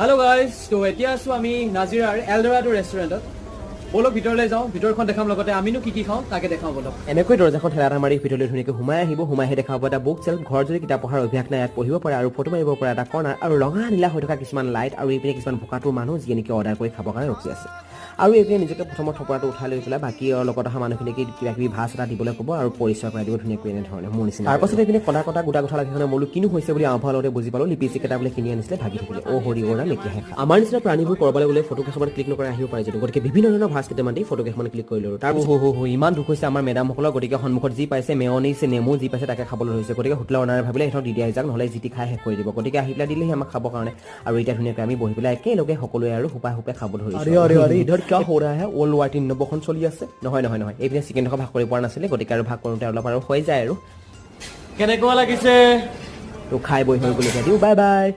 Hello' guys, তো এতিয়া আছোঁ আমি নাজিৰাৰ এলডৰাটো ৰেষ্টুৰেণ্টত। ব'লক, ভিতৰলৈ যাওঁ। ভিতৰখন দেখাম, লগতে আমিনো কি কি খাওঁ তাকে দেখাওঁ ব'লক। এনেকৈ দৰ্জাখন ঠেলা এটা মাৰি ভিতৰলৈ ধুনীয়াকৈ সোমাই আহিব। সোমাই আহি দেখা পাব এটা বুক চেল্ফ। ঘৰত যদি কিতাপ পঢ়াৰ অভ্যাস নাই, ইয়াত পঢ়িব পাৰে। আৰু ফটো মাৰিব পৰা এটা কৰ্ণাৰ আৰু ৰঙা নীলা হৈ থকা কিছুমান লাইট আৰু এইপিনে কিছুমান ভোকাতুৰ মানুহ, যিয়ে নেকি অৰ্ডাৰ কৰি খাবৰ কাৰণে ৰখি আছে। আৰু এইপিনে নিজকে প্ৰথমত থপৰাটো উঠাই লৈ পেলাই বাকী লগত অহা মানুহখিনিক কিবা কিবি ভাজ এটা দিবলৈ ক'ব আৰু পৰিচয় কৰাই দিব ধুনীয়াকৈ এনেধৰণে মোৰ নিচিনা। তাৰপাছত এইপিনে কটা কটা গোটা গোটা লাগি মই বোলো কিনো হৈছে বুলি আৰম্ভ লওঁতে বুজি পালোঁ, লিপষ্টিক এটা বোলে কিনি আনিছিলে, ভাগি থাকিলে। অ' হৰি অ' ৰাম, এতিয়াহে খা। আমাৰ নিচিনা প্ৰাণীবোৰ ক'ৰবালৈ গ'লে ফটো কেইখনমান ক্লিক নকৰাই আহিব পাৰে জানো? গতিকে বিভিন্ন ধৰণৰ ভাজ কেইটামান দি ফটো কেইখনমান ক্লিক কৰি ল'লোঁ। তাৰপিছত হো হো, ইমান দুখ হৈছে আমাৰ মেডামসকলৰ। গতিকে সন্মুখত যি পাইছে, মেয়নিজ, নেমু যি পাইছে তাকে খাবলৈ ধৰিছে। গতিকে হোটেলৰ অনাৰে ভাবিলে সিহঁতক দি দিয়া যাওক, নহ'লে যি টি খাই শেষ কৰি দিব। গতিকে আহি পেলাই দিলেহি আমাক খাবৰ কাৰণে। আৰু এতিয়া ধুনীয়াকৈ আমি বহি পেলাই একেলগে সকলোৱে আৰু সোপাই সোপাই খাব ধৰিছোঁ। अरे अरे अरे, इधर क्या हो रहा है? ৱৰ্ল্ড ৱাৰ 3 নম্বৰখন চলি আছে। নহয় নহয় নহয়, এইপিনে চিকেন ভাগ কৰিব পৰা নাছিলে। গতিকে আৰু ভাগ কৰোঁতে অলপ আৰু হৈ যায় আৰু। কেনেকুৱা লাগিছে? তো খাই বৈ হৈ গ'ল, এতিয়া দিওঁ বাই বাই।